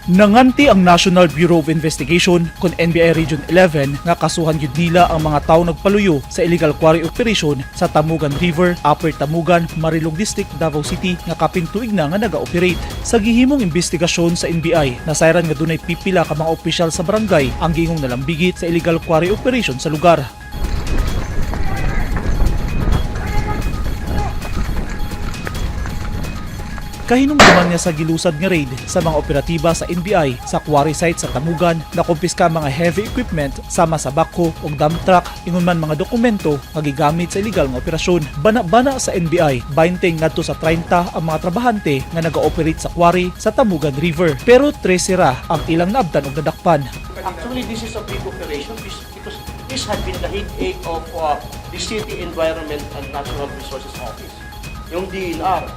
Nanganti ang National Bureau of Investigation kon NBI Region 11 nga kasuhan gyud nila ang mga tawo nagpaluyo sa illegal quarry operation sa Tamugan River, Upper Tamugan, Marilog District, Davao City nga kapin tuig na nga naga-operate. Sa gihimong investigasyon sa NBI, nasayran nga dunay pipila ka mga opisyal sa barangay ang giingong nalambigit sa illegal quarry operation sa lugar. Kahinumduman niya sa gilusad nga raid sa mga operatiba sa NBI sa quarry site sa Tamugan, nakumpiska mga heavy equipment sama sa backhoe ug dump truck, ingon man mga dokumento nga gigamit sa illegal nga operasyon. Bana-bana sa NBI, 20 ngadto sa 30 ang mga trabahante nga naga-operate sa quarry sa Tamugan River. Pero 13 ra ang ilang naabtan og nadakpan. Actually, this is a big operation because this had been the headache of the City Environment and Natural Resources Office, yung DENR.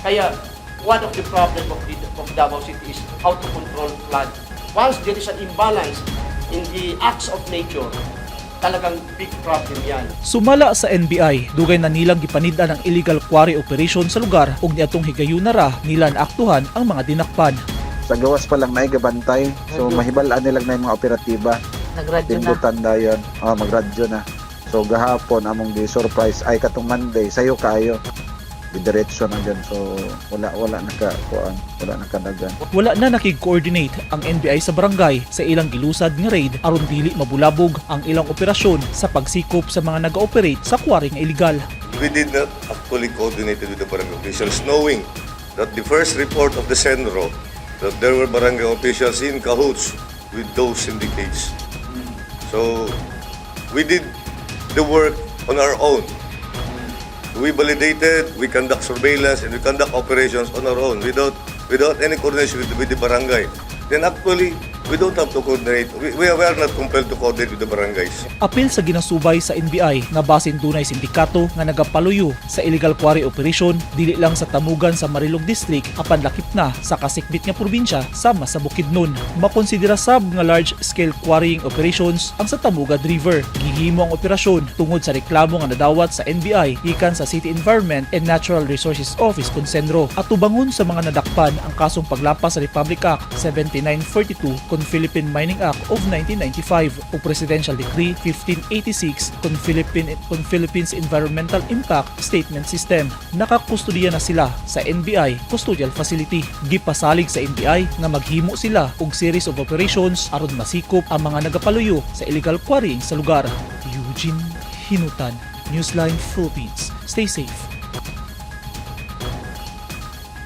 Kaya, one of the problem of Davao City is how to control flood. Once there is an imbalance in the acts of nature, talagang big problem yan. Sumala sa NBI, dugay na nilang gipanid-an ang illegal quarry operation sa lugar ug niadtong higayuna ra nila naaktuhan ang mga dinakpan. Sa gawas pa lang na gabantay. So mahibal-an nila na yung mga operatiba. Nagradyo na. Pindutan dayon. Oh, magradyo na. So gahapon among gi surprise ay katong Monday sayo kayo. Diretso na dyan. So wala naka kuan, wala nakadagan. Wala na nakig-coordinate ang NBI sa barangay sa ilang gilusad nga raid aron dili mabulabog ang ilang operasyon sa pagsikop sa mga naga-operate sa quarry nga illegal. We did not actually coordinate with the barangay officials, knowing that the first report of the CENRO that there were barangay officials in cahoots with those syndicates. So we did the work on our own. We validated, we conduct surveillance, and we conduct operations on our own without any coordination with the barangay. Then actually, we don't have to coordinate. We are not compelled to coordinate with the barangays. Apil sa ginasubay sa NBI nga basin dunay sindikato nga nagapaluyo sa illegal quarry operation dili lang sa Tamugan sa Marilog District apan lakip na sa kasikbit nga probinsya sama sa Bukidnon. Makonsidera sab nga large scale quarrying operations ang sa Tamugan River. Gihimo ang operasyon tungod sa reklamo nga nadawat sa NBI gikan sa City Environment and Natural Resources Office kon CENRO. Atubangon sa mga nadakpan ang kasong paglapas sa Republic Act 7942 kon Philippine Mining Act of 1995 o Presidential Decree 1586 kon Philippines Environmental Impact Statement System. Nakakustudiya na sila sa NBI Custodial Facility. Gipasalig sa NBI nga maghimo sila og series of operations aron masikop ang mga nagapaluyo sa illegal quarrying sa lugar. Eugene Hinutan, Newsline Philippines. Stay safe.